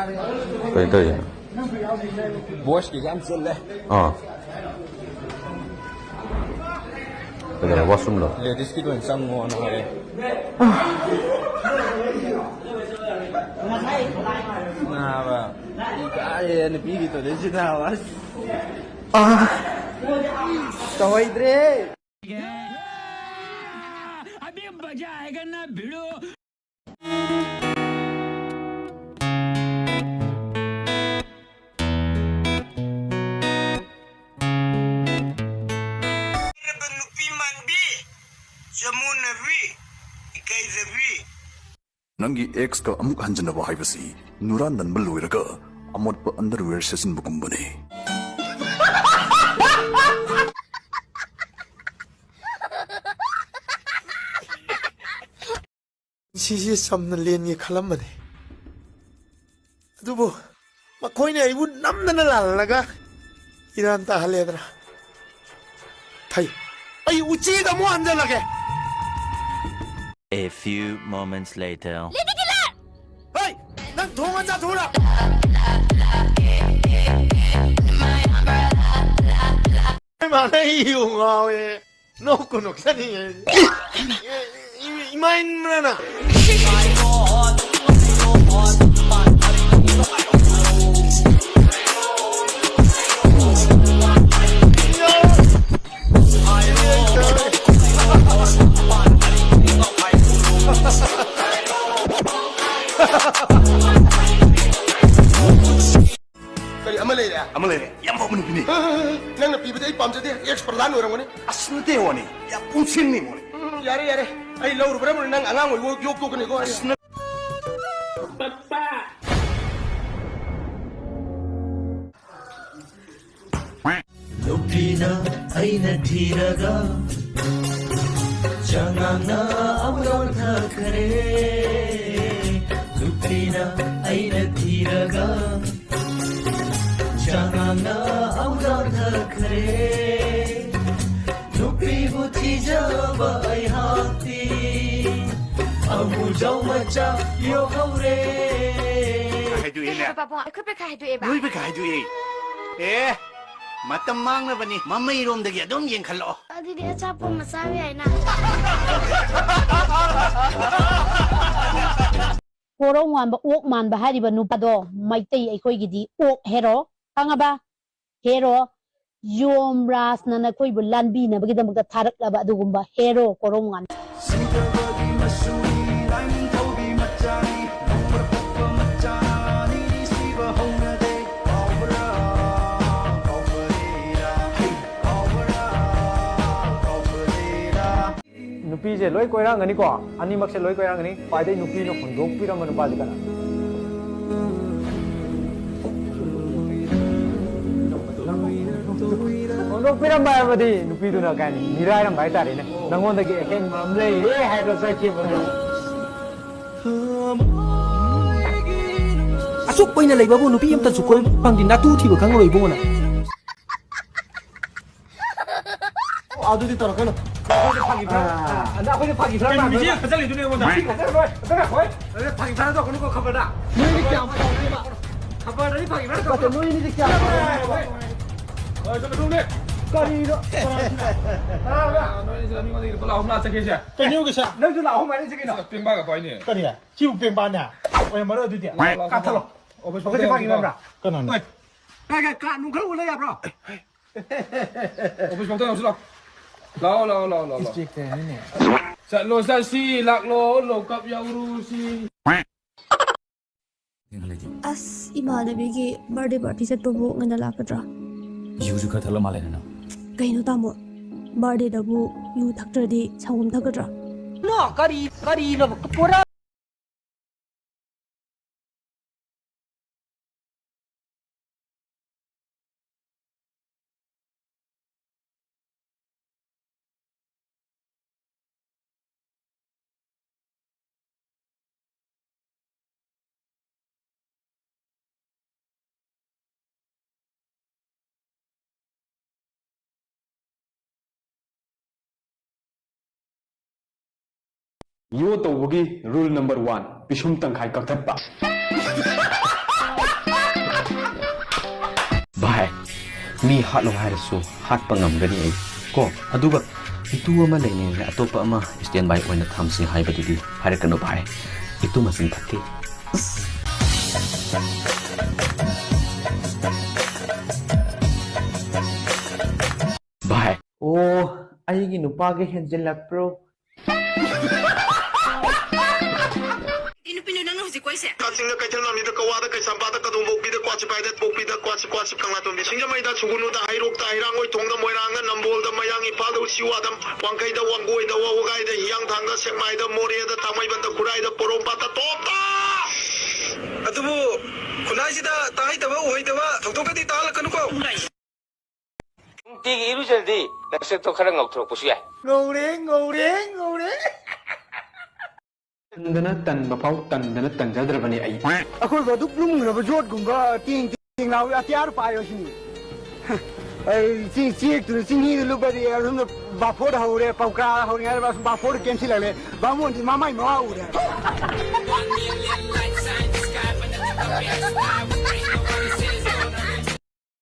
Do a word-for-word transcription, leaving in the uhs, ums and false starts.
ꯀꯩꯅꯣ ꯇꯧꯔꯤꯁꯤꯅ? ꯕꯣꯏꯁꯀꯤꯁꯦ ꯌꯥꯝ ꯆꯤꯜꯂꯦ꯫ ꯑꯥ꯫ ꯀꯩꯗꯧꯔꯦ, ꯋꯥꯁꯔꯨꯝꯗꯣ? ꯂꯦꯗꯤꯁꯀꯤꯗ ꯑꯣꯏꯅ ꯆꯪꯉꯣꯅ ꯍꯥꯏꯔꯦ꯫ ꯅꯥꯕ꯫ ꯏꯀꯥꯏꯌꯦ ꯅꯨꯄꯤꯒꯤ ꯇꯣꯏꯂꯦꯠꯁꯤꯗ, ꯑꯁ꯫ ꯑꯥ꯫ ꯇꯧꯍꯩꯗ꯭ꯔꯦ꯫ अभी मजा आएगा ना भिड़ू। ꯅꯨꯄꯤ ꯃꯥꯟꯕꯤ, ꯖꯃꯨ ꯅꯕꯤ, ꯏꯀꯥꯏꯖꯕꯤ꯫ ꯅꯪꯒꯤ ꯑꯦꯛꯁꯀ ꯑꯃꯨꯛ ꯍꯟꯖꯤꯟꯅꯕ ꯍꯥꯏꯕꯁꯤ ꯅꯨꯔꯥ ꯅꯟꯕ ꯂꯣꯏꯔꯒ ꯑꯃꯣꯠꯄ ꯑꯟꯗꯔꯋꯦꯌꯔ ꯁꯦꯠꯆꯤꯟꯕꯒꯨꯝꯕꯅꯤ꯫ ꯄꯨꯟꯁꯤꯁꯦ ꯆꯝꯅ ꯂꯦꯟꯒꯦ ꯈꯜꯂꯝꯕꯅꯤ꯫ ꯑꯗꯨꯕꯨ ꯃꯈꯣꯏꯅ ꯑꯩꯕꯨ ꯅꯝꯗꯅ ꯂꯥꯜꯂꯒ ꯏꯔꯥꯟ ꯇꯥꯍꯜꯂꯦꯗꯅ꯫ ꯐꯩ, ꯑꯩ ꯎꯆꯤꯗ ꯑꯃꯨꯛ ꯍꯟꯖꯜꯂꯒꯦ꯫ A few moments later. ꯍꯩ! ꯅꯪ ꯊꯣꯡ ꯃꯆꯥ ꯊꯣꯛꯎꯔ! ꯏꯃꯥꯅ ꯑꯩ ꯌꯨ ꯉꯥꯎꯋꯦ꯫ ꯅꯣꯛꯀꯅꯨ, ꯆꯠꯅꯤꯡꯉꯦ꯫ ꯏꯃꯥ ꯏꯟꯕ꯭ꯔꯅ? ꯀꯔꯤ ꯑꯃ ꯂꯩꯔꯦ? ꯑꯃ ꯂꯩꯔꯦ꯫ ꯌꯥꯝ ꯐꯕ ꯅꯨꯄꯤꯅꯤ꯫ ꯅꯪꯅ ꯄꯤꯕꯗꯤ ꯑꯩ ꯄꯥꯝꯖꯗꯦ꯫ ꯑꯦꯛꯁ ꯄ꯭ꯔꯙꯥꯟ ꯑꯣꯏꯔꯝꯒꯅꯤ꯫ ꯑꯁ, ꯅꯠꯇꯦ ꯋꯥꯅꯤ꯫ ꯌꯥꯝ ꯄꯨꯡꯁꯤꯡꯅꯤ ꯋꯥꯅꯤ꯫ ꯎꯝ, ꯌꯥꯔꯦ, ꯌꯥꯔꯦ꯫ ꯑꯩ ꯂꯧꯔꯨꯕ꯭ꯔꯥ ꯅꯪ ꯑꯉꯥꯡ ꯑꯣꯏꯕ ꯌꯣꯛ-, ꯌꯣꯛꯇꯣꯛꯀꯅꯤꯀꯣ ꯑꯩ꯫ ꯑꯁ, ꯅ- ꯅꯨꯄꯤꯅ ꯑꯩꯅ ꯊꯤꯔꯒ ꯆꯉꯥꯡꯅ ꯑꯃꯨꯛ ꯊꯛꯈ꯭ꯔꯦ꯫ ꯅꯨꯄꯤꯅ ꯑꯩꯅ ꯊꯤꯔꯒ ꯆꯉꯥꯡꯅ ꯑꯃꯨꯛ ꯊꯛꯈ꯭ꯔꯦ꯫ ꯅꯨꯄꯤꯕꯨ ꯊꯤꯖꯕ ꯑꯩꯍꯥꯛꯇꯤ ꯑꯃꯨꯖꯥꯎ ꯃꯆꯥ ꯌꯣꯛꯍꯧꯔꯦ꯫ ꯍꯥꯏꯗꯣꯛꯑꯦꯅꯦ꯫ ꯄꯥꯕꯨꯡ, ꯑꯩꯈꯣꯏ ꯄꯩꯈꯥ ꯍꯥꯏꯗꯣꯛꯑꯦꯕ꯫ ꯅꯣꯏ ꯄꯩꯈꯥ ꯍꯥꯏꯗꯣꯛꯑꯦ? ꯑꯦ, ꯃꯇꯝ ꯃꯥꯡꯅꯕꯅꯤ, ꯃꯃꯩꯔꯣꯝꯗꯒꯤ ꯑꯗꯨꯝ ꯌꯦꯡꯈꯠꯂꯛꯑꯣ꯫ ꯑꯗꯨꯗꯤ ꯑꯆꯥꯄꯣꯠ ꯑꯃ ꯆꯥꯕ ꯌꯥꯏꯅ꯫ ꯀꯣꯔꯧꯉꯥꯟꯕ ꯑꯣꯛ ꯃꯥꯟꯕ ꯍꯥꯏꯔꯤꯕ ꯅꯨꯄꯥꯗꯣ ꯃꯩꯇꯩ ꯑꯩꯈꯣꯏꯒꯤꯗꯤ ꯑꯣꯛ ꯍꯦꯔꯣ, ꯈꯪꯉꯕ? ꯍꯦꯔꯣ, ꯌꯣꯝꯔꯥꯖꯅ ꯅꯈꯣꯏꯕꯨ ꯂꯥꯟꯕꯤꯅꯕꯒꯤꯗꯃꯛꯇ ꯊꯥꯔꯛꯂꯕ ꯑꯗꯨꯒꯨꯝꯕ ꯍꯦꯔꯣ ꯀꯣꯔꯧꯉꯥꯟꯕ꯫ ꯁꯤꯡꯖꯃꯩꯒꯤ ꯃꯆꯥꯅꯤ, ꯅꯣꯡꯄꯣꯛꯄ ꯃꯆꯥꯅꯤ, ꯁꯤꯕ ꯍꯧꯅꯗꯦ꯫ ꯀꯥꯎꯕ꯭ꯔꯥ, ꯀꯥꯎꯕ꯭ꯔꯦꯔꯥ, ꯀꯥꯎꯕ꯭ꯔꯥ, ꯀꯥꯎꯕ꯭ꯔꯦꯔꯥ꯫ ꯅꯨꯄꯤꯁꯦ ꯂꯣꯏ ꯀꯣꯏꯔꯝꯒꯅꯤꯀꯣ? ꯑꯅꯤꯃꯛꯁꯦ ꯂꯣꯏ ꯀꯣꯏꯔꯝꯒꯅꯤ꯫ ꯈ꯭ꯋꯥꯏꯗꯩ ꯅꯨꯄꯤꯅ ꯍꯨꯟꯗꯣꯛꯄꯤꯔꯝꯕ ꯅꯨꯄꯥꯁꯦ ꯀꯅꯥ? ꯍꯨꯟꯗꯣꯛꯄꯤꯔꯝꯕ ꯍꯥꯏꯕꯗꯤ ꯅꯨꯄꯤꯗꯨꯅ ꯀꯩ ꯍꯥꯏꯅꯤ? ꯃꯤꯔꯥꯏꯔꯝꯕ ꯍꯥꯏꯇꯥꯔꯦꯅꯦ꯫ ꯅꯪꯉꯣꯟꯗꯒꯤ ꯑꯍꯦꯟꯕ ꯑꯃ ꯂꯩꯔꯦ ꯍꯥꯏꯔ ꯆꯠꯈꯤꯕꯗꯣ꯫ ꯑꯁꯨꯛ ꯀꯨꯏꯅ ꯂꯩꯕꯕꯨ ꯅꯨꯄꯤ ꯑꯃꯇꯁꯨ ꯀꯣꯏꯕ ꯐꯪꯗꯦ꯫ ꯅꯥꯇꯨ ꯊꯤꯕ ꯈꯪꯉꯔꯣꯏ ꯏꯕꯨꯡꯉꯣ ꯅꯪ꯫ ꯑꯗꯨꯗꯤ ꯇꯧꯔꯛꯀꯅꯨ꯫ ꯑꯩꯈꯣꯏꯁꯦ ꯐꯥꯒꯤ ꯈꯔ, ꯑꯥ꯫ ꯑꯗ ꯑꯩꯈꯣꯏꯁꯦ ꯐꯥꯒꯤ ꯈꯔ ꯀꯩꯅꯣ ꯃꯤꯆꯤ ꯇꯥꯟꯅꯕ꯫ ꯈꯠꯆꯜꯂꯤꯗꯨꯅ ꯑꯩꯉꯣꯟꯗ? ꯃꯤꯆꯤ ꯈꯠꯆꯜꯂꯣꯏ꯫ ꯑꯗꯨꯅ ꯍꯣꯏ꯫ ꯑꯗ ꯐꯥꯒꯤ ꯈꯔ ꯇꯧꯔꯛꯀꯅꯨꯀꯣ, ꯈꯕꯔꯗ꯫ ꯅꯣꯏꯗꯤ ꯀꯌꯥꯝ ꯐꯥꯎꯅꯩꯕ? ꯈꯕꯔꯗꯗꯤ ꯐꯥꯒꯤ ꯈꯔ ꯅꯠꯇꯦ, ꯇꯧꯔꯛꯀꯅꯨ꯫ ꯅꯣꯏꯅꯤꯗꯤ ꯀꯌꯥꯝ ꯐꯥꯎꯅꯩꯕ? ꯍꯣꯏ, ꯆꯠꯂꯣ, ꯆꯠꯂꯣ, ꯆꯠꯂꯣ꯫ ꯀꯔꯤꯅꯣ? ꯀꯅꯥꯅꯣ? ꯅꯣꯏꯅꯤꯁꯤꯅ ꯃꯤꯉꯣꯟꯗꯒꯤ ꯂꯨꯄꯥ ꯂꯥꯛ ꯑꯍꯨꯝ ꯂꯥꯛ ꯆꯠꯈꯤꯁꯦ꯫ ꯀꯩꯅꯣꯒꯤꯁꯦ? ꯅꯪꯁꯨ ꯂꯥꯛ ꯑꯍꯨꯝ ꯍꯥꯏꯔꯤꯁꯦ ꯀꯩꯅꯣ? ꯄꯦꯡꯕꯥꯒ ꯄꯥꯏꯅꯦ꯫ ꯀꯔꯤ? ꯁꯤꯕꯨ ꯄꯦꯡꯕꯥꯅꯦ? ꯑꯣꯏꯔꯝꯃꯔꯣꯏ ꯑꯗꯨꯗꯤ꯫ ꯂꯥꯛꯑꯣ, ꯂꯥꯛꯑꯣ, ꯀꯥꯊꯠꯂꯣ꯫ ꯑꯣꯐꯤꯁ ꯑꯣꯐꯤꯁ ꯐꯥꯎ ꯐꯥꯒꯤ ꯅꯠꯇ꯭ꯔꯣ? ꯀꯅꯥꯅꯣ? ꯍꯣꯏ꯫ ꯀꯥꯏ, ꯀꯥꯏ, ꯀꯥ ꯅꯨꯡ ꯈꯔ ꯎ ꯂꯩ ꯌꯥꯕ꯭ꯔꯣ? ꯑꯣꯐꯤꯁ ꯐꯥꯎꯇ ꯂꯥꯛꯁꯤ ꯂꯥꯛꯑꯣ꯫ ꯂꯥꯛꯑꯣ, ꯂꯥꯛꯑꯣ, ꯂꯥꯛꯑꯣ, ꯂꯥꯛꯑꯣ, ꯂꯥꯛꯑꯣ꯫ ꯏꯟꯁꯄꯦꯛꯇꯔꯅꯤꯅꯦ꯫ ꯆꯠꯂꯣ, ꯆꯠꯁꯤ, ꯂꯥꯛꯂꯣ, ꯂꯣꯀꯞ ꯌꯧꯔꯨꯁꯤ꯫ ꯑꯁ, ꯏꯃꯥꯟꯅꯕꯤꯒꯤ ꯕꯥꯔꯗꯦ ꯄꯥꯔꯇꯤ ꯆꯠꯄꯕꯨ ꯉꯟꯅ ꯂꯥꯛꯀꯗ꯭ꯔꯥ? ꯌꯨꯁꯨ ꯈꯔ ꯊꯛꯂ ꯃꯥꯜꯂꯦꯅꯦ ꯅꯪ꯫ ꯀꯩꯅꯣ ꯇꯥꯃꯣ, ꯕꯥꯔꯗꯦꯗꯕꯨ ꯌꯨ ꯊꯛꯇ꯭ꯔꯗꯤ ꯁꯪꯒꯣꯝ ꯊꯛꯀꯗ꯭ꯔꯥ? ꯅꯣ, ꯀꯔꯤ, ꯀꯔꯤꯅꯣ, ꯄꯨꯔꯥ ꯌꯣ ꯇꯧꯕꯒꯤ rule number one, ꯄꯤꯁꯨꯝ ꯇꯪꯈꯥꯏ ꯀꯛꯊꯠꯄ꯫ ꯃꯤ ꯍꯥꯠꯂꯣ ꯍꯥꯏꯔꯁꯨ ꯍꯥꯠꯄ ꯉꯝꯒꯅꯤ ꯑꯩ꯫ ꯀꯣ, ꯑꯗꯨꯒ ꯏꯇꯨ ꯑꯃ ꯂꯩꯅꯤꯡꯉꯦ, ꯑꯇꯣꯞꯄ ꯑꯃ stand by ꯑꯣꯏꯅ ꯊꯝꯁꯤ ꯍꯥꯏꯕꯗꯨꯗꯤ ꯍꯥꯏꯔꯛꯀꯅꯨ ꯚꯥꯏ꯫ ꯏꯇꯨ ꯃꯆꯤꯟ ꯐꯠꯇꯦ꯫ ꯚꯥꯏ꯫ ꯑꯣ, ꯑꯩꯒꯤ ꯅꯨꯄꯥꯒ ꯍꯦꯟꯖꯤꯜꯂꯛꯄ꯭ꯔꯣ? ꯅꯨꯄꯤꯅꯣ ꯅꯪꯅ ꯍꯧꯖꯤꯛ ꯀꯣꯏꯁꯦ? ꯀꯛꯆꯤꯡꯗ ꯀꯩꯊꯦꯜ ꯃꯃꯤꯗ ꯀꯋꯥꯗ ꯀꯩꯁꯥꯝꯄꯥꯠꯇ ꯀꯗꯣꯝꯕꯣꯛꯄꯤꯗ ꯀ꯭ꯋꯥꯆꯤꯄꯥꯏꯗ ꯄꯣꯛꯄꯤꯗ ꯀ꯭ꯋꯥꯆꯤ ꯀ꯭ꯋꯥꯆꯤ ꯀꯪꯂꯥꯇꯣꯝꯕꯤ ꯁꯤꯡꯖꯃꯩꯗ ꯁꯨꯒꯨꯅꯨꯗ ꯍꯩꯔꯣꯛꯇ ꯍꯩꯔꯥꯡꯒꯣꯏ ꯊꯣꯡꯗ ꯃꯣꯏꯔꯥꯡꯗ ꯅꯝꯕꯣꯜꯗ ꯃꯌꯥꯡ ꯏꯝꯐꯥꯜꯗ ꯎꯆꯤꯋꯥꯗ ꯋꯥꯡꯈꯩꯗ ꯋꯥꯡꯒꯣꯏꯗ ꯋꯥ ꯋꯥꯒꯥꯏꯗ ꯍꯤꯌꯥꯡꯊꯥꯡꯗ ꯁꯦꯛꯃꯥꯏꯗ ꯃꯣꯔꯦꯗ ꯊꯥꯡꯃꯩꯕꯟꯗ ꯈꯨꯔꯥꯏꯗ ꯄꯣꯔꯣꯝꯄꯥꯠꯇ ꯇꯣꯞꯇ꯫ ꯑꯗꯨꯕꯨ ꯈꯨꯟꯅꯥꯏꯁꯤꯗ ꯇꯥꯍꯩꯗꯕ ꯎꯍꯩꯗꯕ ꯊꯧꯗꯣꯛꯀꯗꯤ ꯇꯥꯍꯜꯂꯛꯀꯅꯨꯀꯣ꯫ ꯅꯨꯡꯇꯤꯒꯤ ꯏꯔꯨꯖꯔꯗꯤ ꯅꯁꯛꯇꯣ ꯈꯔ ꯉꯧꯊꯣꯔꯛꯄꯁꯨ ꯌꯥꯏ꯫ ꯉꯧꯔꯦ, ꯉꯧꯔꯦ, ꯉꯧꯔꯦ꯫ ꯇꯟꯗꯅ ꯇꯟꯕ ꯐꯥꯎ ꯇꯟꯗꯅ ꯇꯟꯖꯗ꯭ꯔꯕꯅꯤ ꯑꯩ꯫ ꯑꯩꯈꯣꯏꯕꯨ ꯑꯗꯨꯛ ꯂꯨꯝꯈ꯭ꯔꯕ ꯌꯣꯠꯀꯨꯝꯕ ꯇꯦꯡ ꯇꯦꯡ ꯂꯥꯎꯕ ꯑꯇꯤꯌꯥꯔ ꯄꯥꯏꯌꯣ ꯁꯤꯅꯤ꯫ ꯑꯩ ꯆꯦ-, ꯆꯦꯛꯇꯨꯅ ꯆꯤꯡꯍꯤꯗ ꯂꯨꯞꯄꯗꯤ ꯑꯁꯣꯝꯗ ꯕꯥꯐꯣꯔ ꯍꯧꯔꯦ, ꯄꯧꯀꯥ ꯍꯧꯔꯤꯉꯩꯗ ꯑꯁꯣꯝ ꯕꯥꯐꯣꯔ ꯀꯦꯟꯁꯤꯜꯂꯛꯂꯦ꯫ ꯕꯥꯃꯣꯟꯗꯤ ꯃꯃꯥꯏ ꯃꯋꯥ ꯎꯔꯦ꯫